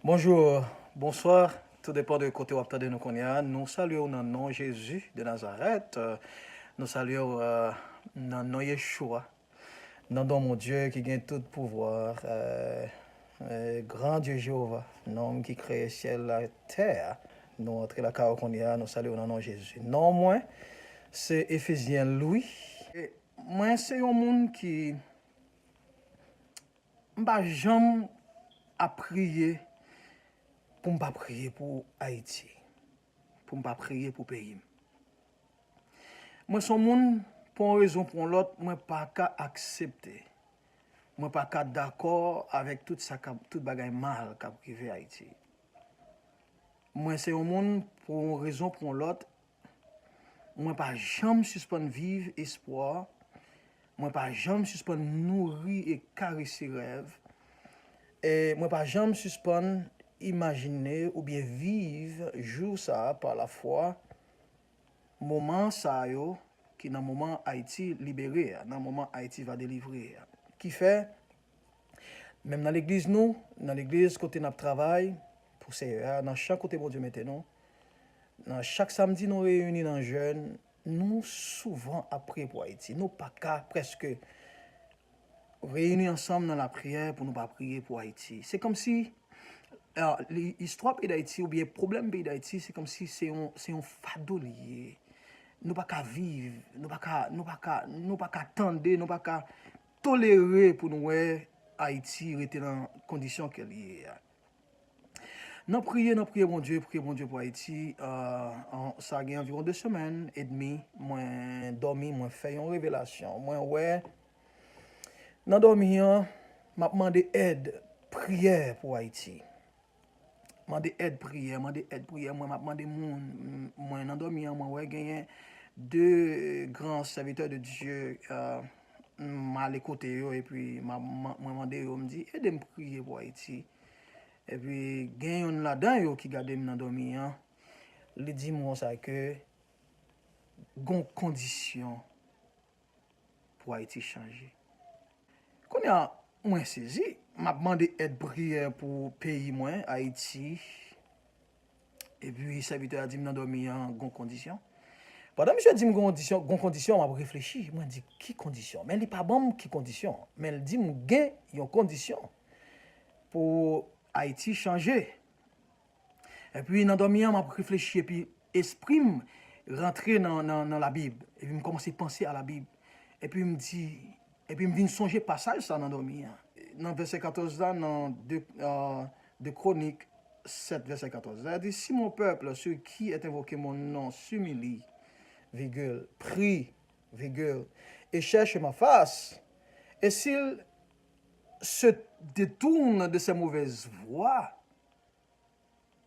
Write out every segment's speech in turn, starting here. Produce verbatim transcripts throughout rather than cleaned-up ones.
Bonjou, bonswa, tou depan de kote w ap tande nou kounye a. Nou salye w nan non Jezi de Nazarèt. Euh, nou salye w euh, nan non Yeshua, nan non Bondye ki gen tout pouvwa, euh, euh, gran Dye Jewova, nonm ki kreye syèl la, tè a. Nou antre lakay ou kounye a, nou salye w nan non Jezi. Non mwen, se Efezyen Louis. E mwen se yon moun ki M pa janm ap priye pou m pa priye pou Ayiti, pou m pa priye pou peyi m. Mwen se yon moun, pou yon rezon pou yon lòt, mwen pa ka aksepte, mwen pa ka dakò avèk tout sa k ap, tout bagay mal k ap rive Ayiti. Mwen se yon moun, pou yon rezon pou yon lòt, mwen pa janm sispann viv espwa, mwen pa janm sispann nouri e karese rèv, e mwen pa janm sispann imajine oubyen viv jou sa a pa lafwa, moman sa yo ki nan moman Ayiti libere a, nan moman Ayiti va delivre a. Ki fè, menm nan legliz nou, nan legliz kote n ap travay pou Seyè a, nan chan kote Bondye mete nou, nan chak samdi nou reyini nan jèn, nou souvan ap priye pou Ayiti. Nou pa ka prèske reyini ansanm nan lapriyè pou nou pa priye pou Ayiti. Se kòmsi euh, li- istwa peyi Dayiti oubyen pwoblèm peyi Dayiti, se kòmsi se yon, se yon fado li ye. Nou pa ka viv, nou pa ka, nou pa ka, nou pa ka tande, nou pa ka tolere pou nou wè Ayiti rete nan kondisyon ke li ye a. N ap priye, n ap priye Bondye, priye Bondye pou Ayiti. Euh, an- sa gen anviwon de semèn edmi, mwen dòmi, mwen fè yon revelasyon. Mwen wè, nan dòmi an, m ap mande èd, priyè pou Ayiti. Mande èd, priyè, mande èd, priyè. Mwen, m ap mande moun. M- Mwen, nan dòmi an, mwen wè genyen de gran sèvitè de Dye, euh, m ale kote yo, epi m a- m- mwen mande yo, m di, ede m priye pou Ayiti. Epi gen youn ladan yo ki gade m nan dòmi an, li di m konsa ke gon kondisyon pou Ayiti chanje. Kounye a, mwen sezi, m ap mande èd, priyè pou peyi mwen, Ayiti. Epi sèvitè a di m nan dòmi an gon kondisyon. Pandan misye di m gon kondisyon, gon kondisyon, m ap reflechi. Mwen di, ki kondisyon? Men li pa ban m ki kondisyon. Men l di m gen yon kondisyon pou Ayiti chanje. Epi nan dòmi an, m ap reflechi, epi espri m rantre nan, nan, nan Labib. Epi m kòmanse panse a Labib. Epi m di, epi m vin sonje pasaj sa nan dòmi an. Nan vèsè katòz la, nan de, euh, de Kronik sèt, vèsè katòz la, di, si mon peuple, ceux qui est invoqué mon nom, s'humilie, virgule, prie, virgule, et cherche ma face, et s'il se détourne de ses mauvaises voies,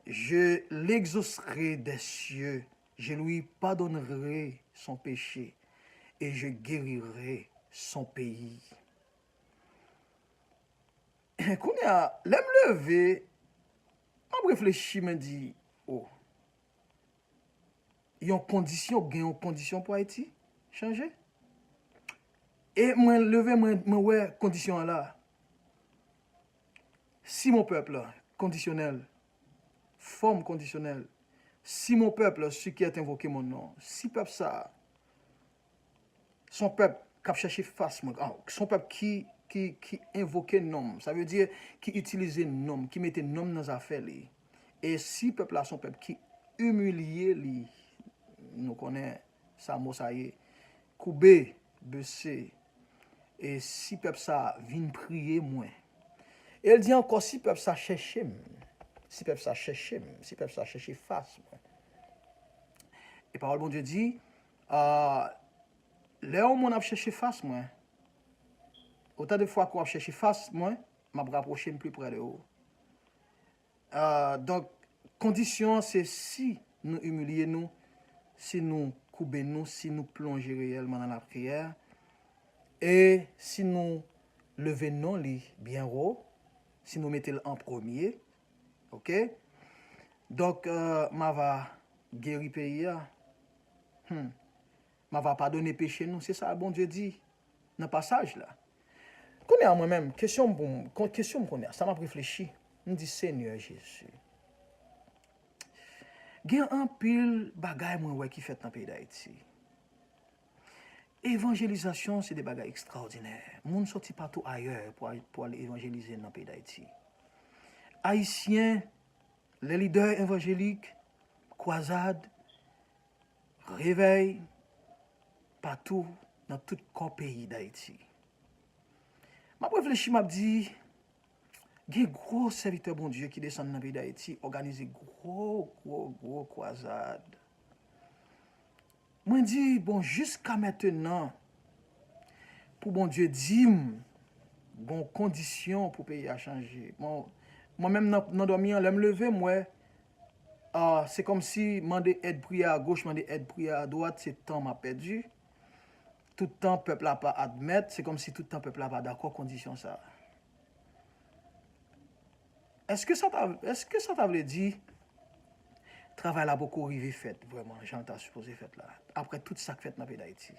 je l'exaucerai des cieux, je lui pardonnerai son péché et je guérirai son pays. Kounye a, lè m leve, m ap reflechi, mwen di, o, yon kondisyon, gen yon kondisyon pou Ayiti chanje. E mwen leve, mwen, mwen wè kondisyon an la. Si mon peuple, kondisyonèl, fòm kondisyonèl, si mon peuple, ceux qui est invoqué mon nom, si pèp sa a, se yon pèp k ap chèche fas mwen, ah, se yon pèp ki, ki, ki envoke non m, sa vle di ki itilize non m, ki mete non m nan zafè li. E si pèp la se yon pèp ki imilye li, nou konnen sa mo sa ye, koube, bese, e si pèp sa vin priye mwen. E l di ankò, si pèp sa chèche m, si pèp sa chèche m, si pèp sa chèche fas mwen. E pawòl Bondye di, ah, lè yon moun ap chèche fas mwen, otan de fwa ke w ap chèche fas mwen, m ap rapwoche m pli prè de ou. Ah, donk, kondisyon an se si nou imilye nou, si nou koube nou, si nou plonje reyèlman nan lapriyè, e si nou leve non li byen wo, si nou mete l an premye, oke? Donk, euh, m ava geri peyi a. Hmm. M ava padone peche nou. Se sa Bondye di nan pasaj la. Kounye a mwen menm, kesyon m pou m, kon- kesyon m kounye a, sa m ap reflechi. M di, Senyè Jezi, gen anpil bagay mwen wè ki fèt nan peyi Dayiti. Evanjelizasyon se de bagay ekstraòdinè. Moun soti patou ayè pou al, pou al evanjelize nan peyi Dayiti. Ayisyen, lè lidè evanjelik, kwazad, revèy, patou nan tout kò peyi Dayiti. M ap reflechi, m ap di, gen gwo sèvitè Bondye ki desann nan peyi Dayiti, òganize gwo, gwo, gwo kwazad. Mwen di, bon, jiska mentenan, pou Bondye di m, gon kondisyon pou peyi a chanje. Bon, mwen menm nan, nan dòmi an, lè m leve, m wè, ah, se kòmsi mande èd priyè a goch, mande èd priyè a dwat, se tan m ap pèdi. Tout tan pèp la pa admèt, se kòmsi tout tan pèp la pa dakò kondisyon sa a. Èske sa ta, èske sa ta vle di travay la poko rive fèt vrèman, jan l ta sipoze fèt la, apre tout sa k fèt nan peyi Dayiti?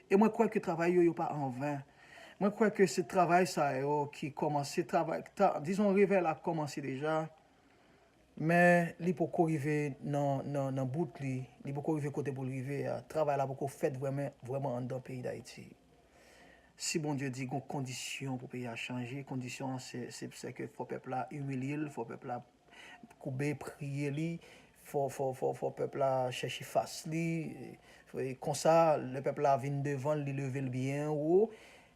E mwen kwè ke travay yo, yo pa anven. Mwen kwè ke se travay sa yo ki kòmanse, travay, ta, dizon, revèy la kòmanse deja, men li poko rive nan, nan, nan bout li, li poko rive kote pou l rive a. Travay la poko fèt vrèman, vrèman anndan peyi Dayiti. Si Bondye di gon kondisyon pou peyi a chanje, kondisyon an se, se, se ke fò pèp la imilye l, fò pèp la koube, priye li, fò, fò, fò, fò pèp la chèche fas li. E, e konsa, lè pèp la vin devan l, li leve l byen wo,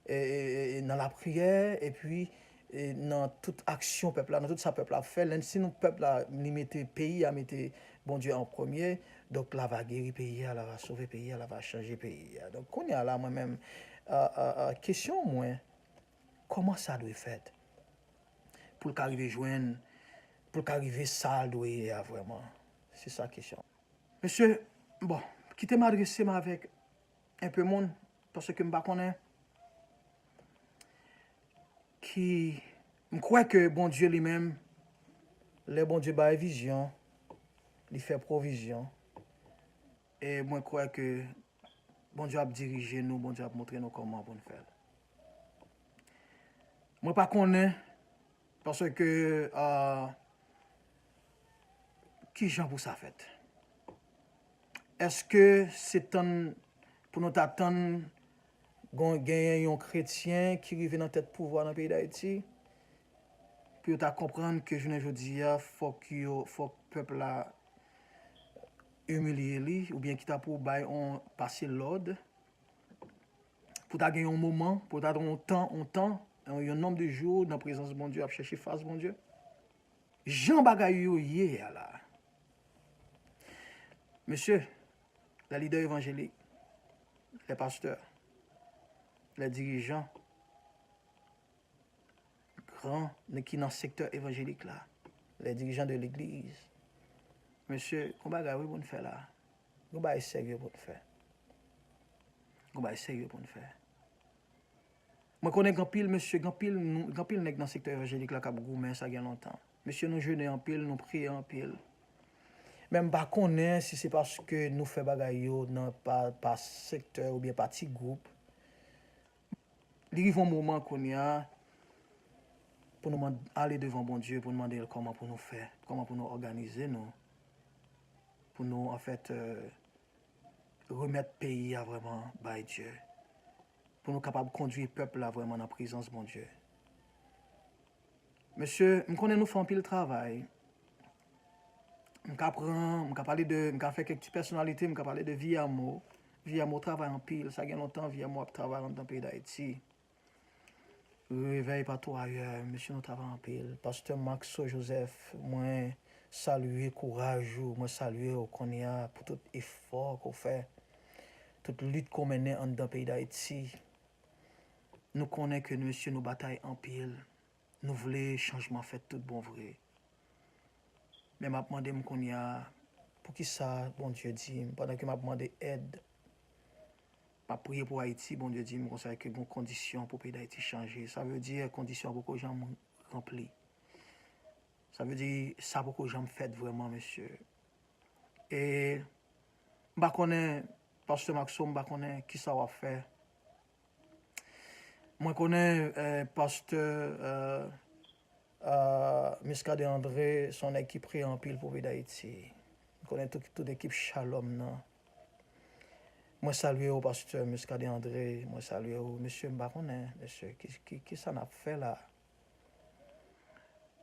e, e, e, e nan lapriyè, epi, e nan tout aksyon pèp la, nan tout sa pèp la ap fè, lè si nou pèp la, li mete peyi a, mete Bondye an premye, donk l a va geri peyi a, l a va sove peyi a, l a va chanje peyi a. Donk kounye a la, mwen menm, a, a, a, kesyon mwen, kòman sa dwe fèt pou l ka rive jwenn, pou l ka rive sa l dwe ye a vrèman? Se sa kesyon. Mesye, bon, kite m adrese m avèk enpe moun, paske m pa konnen ki, m kwè ke Bondye li menm, lè Bondye bay vizyon, li fè pwovizyon. E mwen kwè ke Bondye ap dirije nou, Bondye ap montre nou kòman pou n fè l. Mwen pa konnen, paske, ah, ki jan pou sa fèt? Èske se tann pou nou ta tann gon, genyen yon kretyen ki rive nan tèt pouvwa nan peyi Dayiti, pou yo ta konprann ke jounen jodi a, fòk yo, fòk pèp la imilye li, oubyen ki ta pou bay on pase lòd, pou ta gen yon moman, pou ta gen yon tan, yon tan, yon, yon nonb de jou nan prezans Bondye, ap chèche fas Bondye. Jan bagay yo ye a la. Mesye, lè lidè evanjelik, lè pastè, lè dirijan, gran, ki nan sektè evanjelik la, lè dirijan de legliz, mesye, gon bagay wi pou n fè la. Gon bagay serye pou n fè. Gon bagay serye pou n fè. Mwen konnen gen anpil mesye, gen anpil nou, gen anpil nèg nan sektè evanjelik la k ap goumen, sa gen lontan. Mesye, nou jene anpil, nou priye anpil. Men m pa konnen si se paske nou fè bagay yo nan, pa, pa sektè oubyen pa ti gwoup. Li rive yon moman kounye a pou nou mand-, ale devan Bondye, pou nou mande l kòman pou nou fè, kòman pou nou òganize nou, pou nou, anfèt, euh, remèt peyi a vrèman bay Dye, pou nou kapab kondui pèp la vrèman nan prezans Bondye. Mesye, m konnen nou fè anpil travay. M ka pran, m ka pale de, m ka fè kèk ti pèsonalite, m ka pale de Viyamo. Viyamo travay anpil, sa gen lontan Viyamo ap travay anndan peyi Dayiti. Revèy Patwayè, mesye, nou travay anpil. Pastè Maxo Joseph, mwen salye kouraj ou, mwen salye w kounye a pou tout efò ke w fè, tout lit ke w mennen anndan peyi Dayiti. Nou konnen ke nou, mesye, nou batay anpil. Nou vle chanjman fèt tout bon vre. Men m ap mande m kounye a, poukisa Bondye di m, pandan ke m ap mande èd, m ap priye pou Ayiti, Bondye di m konsa ke gon kondisyon pou peyi Dayiti chanje. Sa vle di kondisyon an poko janm ranpli. Sa vle di sa poko janm fèt vrèman, mesye. E m pa konnen, Pastè Maxo, m pa konnen kisa w ap fè. Mwen konnen, eh, pastè, eh, Muscadin André se yon nèg ki priye anpil pou peyi Dayiti. M konnen tout, tout ekip Shalom nan. Mwen salye w, pastè Muscadin André. Mwen salye w. Mesye, m pa konnen, mesye, ki, ki, ki sa n ap fè la?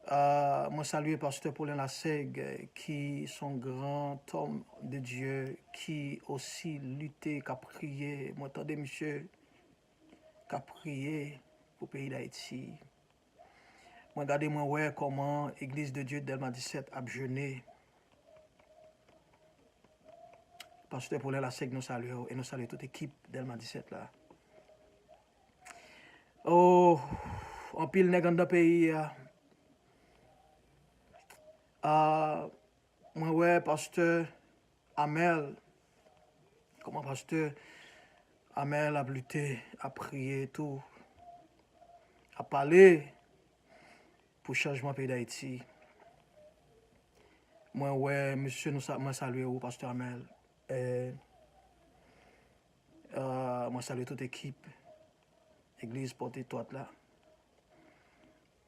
Ah, mwen salye pastè Paulin Lasègue, ki se yon gran homme de Dieu, ki osi lite, k ap priye. Mwen tande misye k ap priye pou peyi Dayiti. Mwen gade, mwen wè kòman Église de Dieu Dèlma disèt ap jene. Pastè Paulin Lasègue, nou salye w e nou salye tout ekip Dèlma disèt la. Oh, anpil nèg anndan peyi a. Ah, mwen wè pastè Amèl, kòman pastè Amèl ap lite, ap priye tou, ap pale pou chanjman peyi Dayiti. Mwen wè, mesye, nou sa-, mwen salye ou, pastè Amèl. Eh, ah, mwen salye tout ekip Egliz Pòt Etwat la.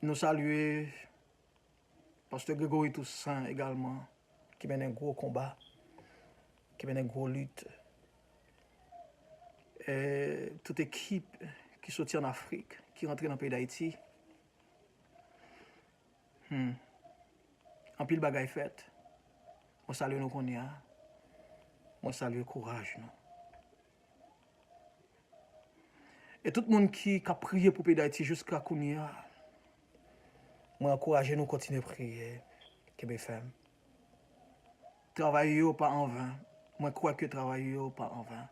Nou salye pastè Gregory Toussaint egalman, ki mennen gwo konba, ki mennen gwo lit. Eh, tout ekip ki soti ann Afrik, ki rantre nan peyi Dayiti. Hmm. Anpil bagay fèt. Mwen salye nou kounye a. Mwen salye kouraj nou. E tout moun ki, k ap priye pou peyi Dayiti jiska kounye a, mwen ankouraje nou kontinye priye, kenbe fèm. Travay yo pa anven. Mwen kwè ke travay yo pa anven.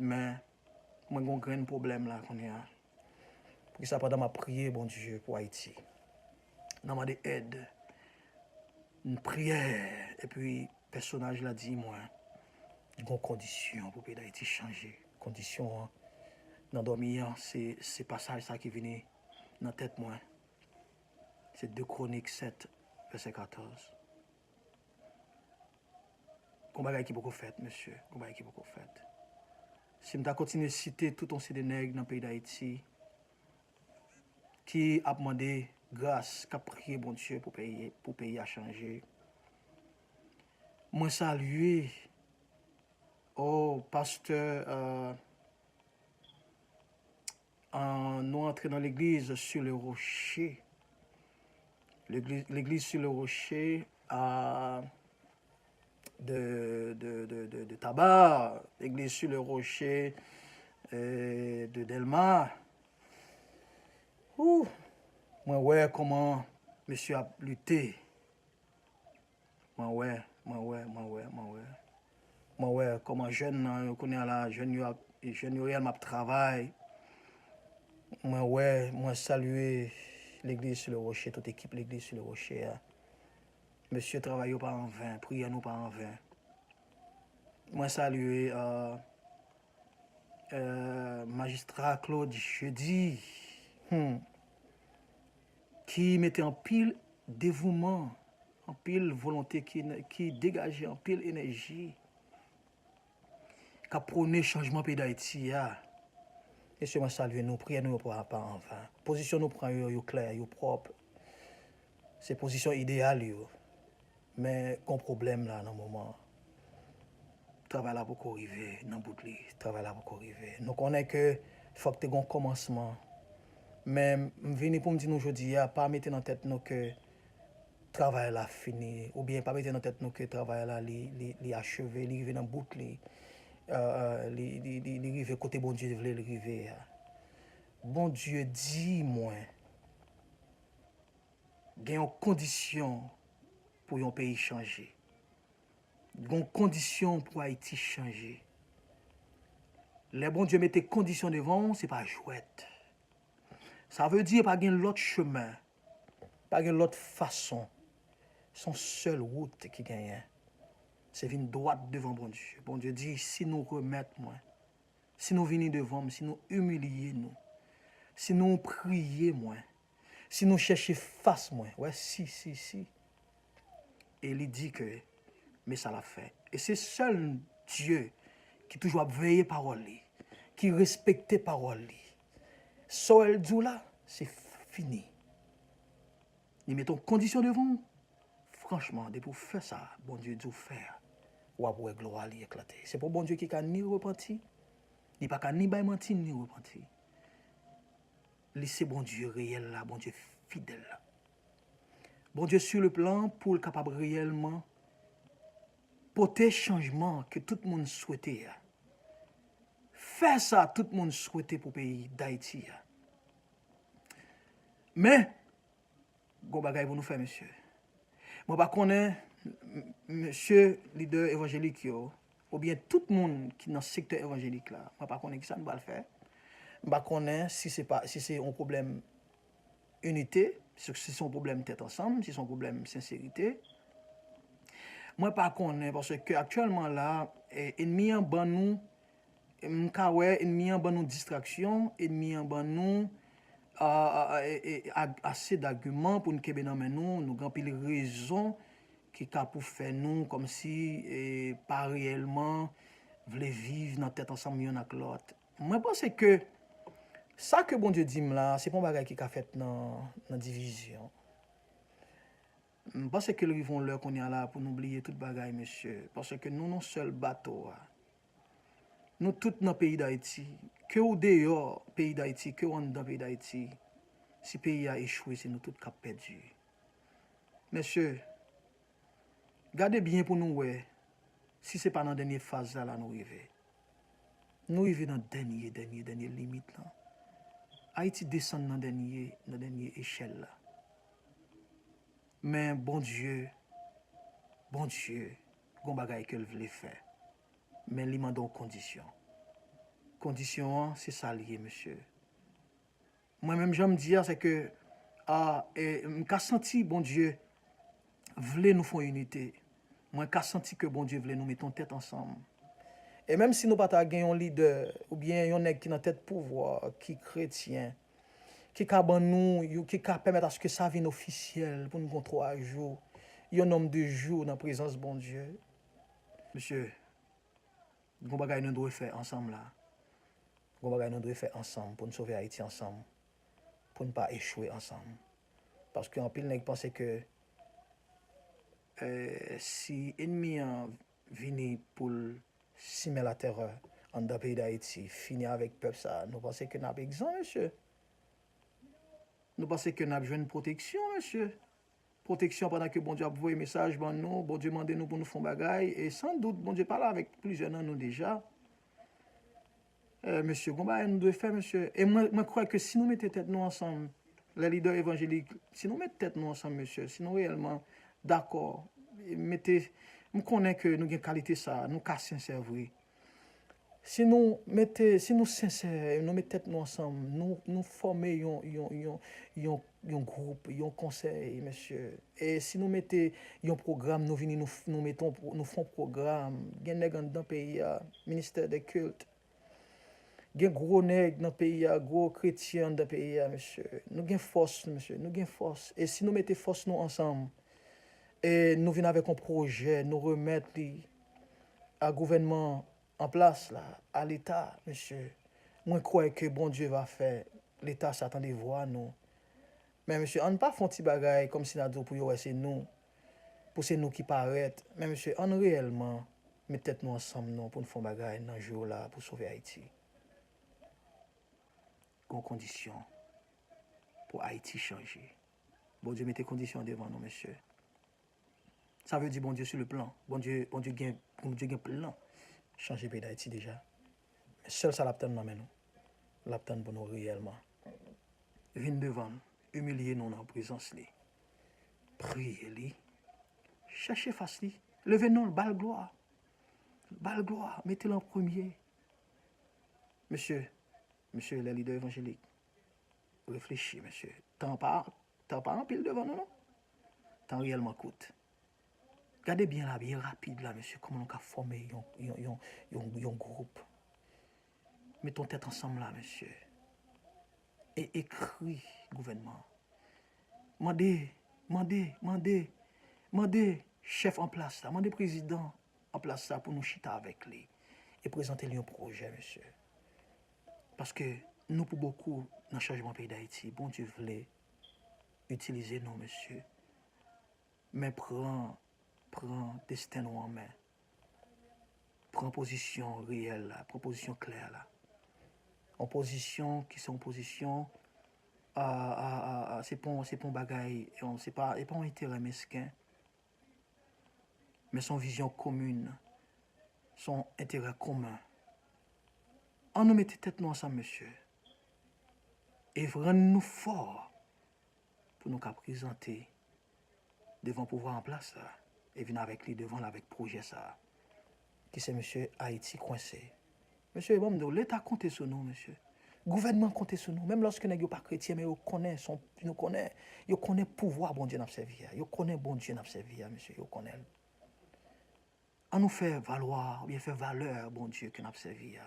Men, mwen gen yon grenn pwoblèm la kounye a. Poukisa pandan m ap priye Bondye pou Ayiti, nan mande èd, n priyè, epi pèsonaj la di mwen, gen yon kondisyon pou peyi Dayiti chanje. Kondisyon an, nan dòmi an, se, se pasaj sa ki vini nan tèt mwen. Se de Kwonik sèt, vèsè katòz. Gon bagay ki poko fèt, mesye. Gon bagay ki poko fèt. Si m ta kontinye site tout yon seri de nèg nan peyi Dayiti ki ap mande gras, k ap priye Bondye pou peyi, pou peyi a chanje. Mwen salye, oh, pastè, euh, euh, nou antre nan legliz Sur le Rocher. Legliz, legliz Sur le Rocher, a, de, de, de, de, de Taba, legliz Sur le Rocher, eh, de Dèlma. Ou, mwen wè kòman mesye ap lite. Mwen wè, mwen wè, mwen wè, mwen wè. Mwen wè kòman jèn nan yo kounye a la, jèn yo ap, jèn yo reyèlman ap travay. Mwen wè, mwen salye legliz Sur le Rocher, tout ekip legliz Sur le Rocher a. Mesye, travay yo pa anven, priyè nou pa anven. Mwen salye, euh, euh, majistra Claude Jeudi, hmm, ki mete anpil devouman, anpil volonte, ki, ki degaje anpil enèji, k ap pwone chanjman peyi Dayiti a. Mesye, mwen salye nou, priyè nou yo pa, pa anven. Pozisyon nou pran yo, yo klè, yo pwòp. Se pozisyon ideyal yo. Men, gon pwoblèm la nan moman an. Travay la poko rive nan bout li. Travay la poko rive. Nou konnen ke fòk te gon kòmansman. Men, m vini pou m di nou jodi a, pa mete nan tèt nou ke travay la fini, oubyen pa mete nan tèt nou ke travay la, li, li, li acheve, li rive nan bout li, euh, li, li, li, li rive kote Bondye vle li rive a. Bondye di mwen, gen yon kondisyon pou yon peyi chanje. Gen yon kondisyon pou Ayiti chanje. Lè Bondye mete kondisyon devan w, se pa jwèt. Sa vle di pa gen lòt chemen, pa gen lòt fason. Se yon sèl wout ki genyen. Se vin dwat devan Bondye. Bondye di, si nou remèt mwen, si nou vini devan m, si nou imilye nou, si nou priye mwen, si nou chèche fas mwen, wè, si, si, si. E li di ke, men sa l ap fè. E se sèl Dye ki toujou ap veye pawòl li, ki respekte pawòl li. Sa w wè l di w la, se fini. Li mete yon kondisyon devan w. Franchman, depi w fè sa, Bondye di w fè a, w ap wè glwa li eklate. Se pa yon Bondye ki ka ni repanti, li pa ka ni bay manti, ni repanti. Li se Bondye reyèl la, Bondye fidèl la. Bondye sur le plan pou l kapab reyèlman pote chanjman ke tout moun swete a. Fè sa tout moun swete pou peyi Dayiti a. Men, gon bagay pou nou fè, mesye. Mwen pa konnen, m- mesye lidè evanjelik yo, oubyen tout moun ki nan sektè evanjelik la, mwen pa konnen kisa nou pral fè. M pa konnen si se pa, si se yon pwoblèm inite, si, si se yon pwoblèm tèt ansanm, si se yon pwoblèm senserite. Mwen pa konnen, paske aktyèlman la, e, enmi an ban nou, m ka wè enmi an ban nou distraksyon, enmi an ban nou, a, a, a, e, e, ag- ase dagiman pou n kenbe nan men nou. Nou gen anpil rezon ki ka pou fè nou kòmsi, e, pa reyèlman vle viv nan tèt ansanm yonn ak lòt. Mwen panse ke sa ke Bondye di m la, se pa yon bagay ki ka fèt nan, nan divizyon. M panse ke l rive yon lè kounye a la pou nou bliye tout bagay, mesye. Paske nou nan sèl bato a. Nou tout nan peyi Dayiti. Ke w deyò peyi Dayiti, ke w anndan peyi Dayiti, si peyi a echwe, se nou tout k ap pèdi. Mesye, gade byen pou nou wè si se pa nan dènye faz la, la nou rive. Nou rive nan dènye, dènye, dènye limit lan. Ayiti desann nan dènye, nan dènye echèl la. Men Bondye, Bondye, gon bagay ke l vle fè. Men li mande yon kondisyon. Kondisyon an, se sa l ye, mesye. Mwen menm, jan m di a, se ke, a, e, m ka santi Bondye vle nou fè yon inite. Mwen ka santi ke Bondye vle nou mete yon tèt ansanm. E menm si nou pa ta gen yon lidè oubyen yon nèg ki nan tèt pouvwa, ki kretyen, ki ka ban nou, yo, ki ka pèmèt aske sa vin ofisyèl pou n gon twa jou, yon nonm de jou nan prezans Bondye. Mesye, gon bagay nou dwe fè ansanm la. Gon bagay nou dwe fè ansanm pou n sove Ayiti ansanm, pou n pa echwe ansanm. Paske anpil nèg panse ke, e, si enmi an vini pou l simen latèrè anndan peyi Dayiti, fini avèk pèp sa, nou panse ke n ap egzan, mesye. Nou panse ke n ap jwenn pwoteksyon, mesye. Pwoteksyon pandan ke Bondye ap voye mesaj ban nou, Bondye mande nou pou nou fè yon bagay, e san dout, Bondye pale avèk plizyè nan nou deja. E, mesye, gon bagay nou dwe fè, mesye. E mwen, mwen kwè ke si nou mete tèt nou ansanm, lè lidè evanjelik, si nou mete tèt nou ansanm, mesye, si nou reyèlman dakò, mete, m konnen ke nou gen kalite sa, nou ka sensè vre. Si nou mete, si nou sensè, nou met tèt nou ansanm, nou, nou fòme yon, yon, yon, yon, yon gwoup, yon konsèy, mesye. E si nou mete yon pwogram, nou vini, nou, f- nou mete yon pwo- nou fè yon pwogram. Gen nèg anndan peyi a, ministè de kilt. Gen gwo nèg nan peyi a, gwo kretyen anndan peyi a, mesye. Nou gen fòs, mesye, nou gen fòs. E si nou mete fòs nou ansanm, e nou vin avèk yon pwojè, nou remèt li a gouvènman an plas la, a Leta, mesye, mwen kwè ke Bondye va fè Leta sa tande vwa nou. Men mesye, ann pa fè yon ti bagay kòmsi n a di w pou yo wè se nou, pou se nou ki parèt. Men mesye, ann reyèlman met tèt nou ansanm non pou n fè yon bagay nan jou yo la pou sove Ayiti. Gon kondisyon pou Ayiti chanje. Bondye mete kondisyon devan nou, mesye. Sa vle di Bondye sur le plan. Bondye, Bondye gen, Bondye gen plan chanje peyi Dayiti deja. Men sèl sa l ap tann nan men nou. L ap tann pou nou reyèlman vin devan l, imilye nou nan prezans li. Priye li. Chèche fas li. Leve non l, ba l glwa. Ba l glwa. Mete l an premye. Mesye, mesye, lè lidè evanjelik, reflechi, mesye. Tan pa, tan pa anpil devan nou, non. Tan reyèlman kout. Gade byen la, byen rapid la, mesye, kòman nou ka fòme yon, yon, yon, yon, yon gwoup. Met yon tèt ansanm la, mesye. E ekri gouvènman an. Mande, mande, mande, mande chèf an plas la, mande prezidan an plas la pou nou chita avèk li e prezante li yon pwojè, mesye. Paske nou pou bokou nan chanjman peyi Dayiti. Bondye vle itilize nou, mesye. Men pran, pran desten nou an men. Pran pozisyon reyèl la, pran pozisyon klè la. Yon pozisyon ki se yon pozisyon, a, a, a, a, se pa, se pa yon bagay, yon, se pa, se pa yon enterè mesken, men se yon vizyon komin, se yon enterè komen. An nou mete tèt nou ansanm, mesye, e rann nou fò pou nou ka prezante devan pouvwa an plas la e vin avèk li devan l avèk pwojè sa a, ki se mesye Ayiti kwense. Mesye, ban m di w, Leta konte sou nou, mesye. Gouvènman konte sou nou. Menm lòske nèg yo pa kretyen, men yo konnen, son, nou konnen, yo konnen pouvwa Bondye n ap sèvi a. Yo konnen Bondye n ap sèvi a, mesye, yo konnen l. An nou fè valwa, oubyen fè valè Bondye ke n ap sèvi a.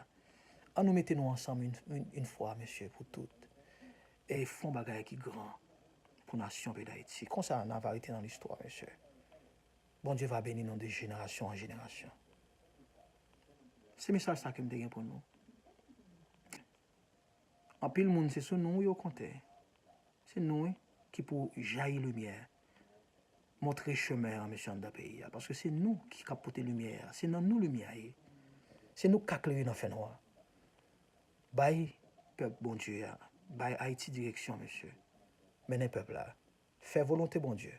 An nou mete nou ansanm yon, yon, yon fwa, mesye, pou tout. E fè yon bagay ki gran pou nasyon peyi Dayiti. Konsa, n a va rete nan listwa, mesye. Bondye va beni nou de jenerasyon an jenerasyon. Se mesaj sa ke m te gen pou nou. Anpil moun, se sou nou yo konte. Se nou, wi, ki pou jayi limyè, montre chemen an, mesye, anndan peyi a. Paske se nou ki ka pote limyè a. Se nan nou limyè a ye. Se nou k ka klere nan fènwa. Bay pèp Bondye a, bay Ayiti direksyon, mesye. Mennen pèp la. Fè volonte Bondye.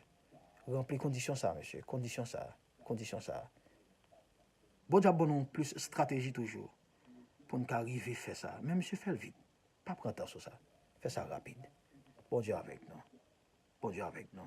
Ranpli kondisyon sa, mesye. Kondisyon sa, kondisyon sa. Bondye ap ban nou plis estrateji toujou pou n ka rive fè sa. Men, mesye, fè l vit. Pa pran tan sou sa. Fè sa rapid. Bondye avèk nou. Bondye avèk nou.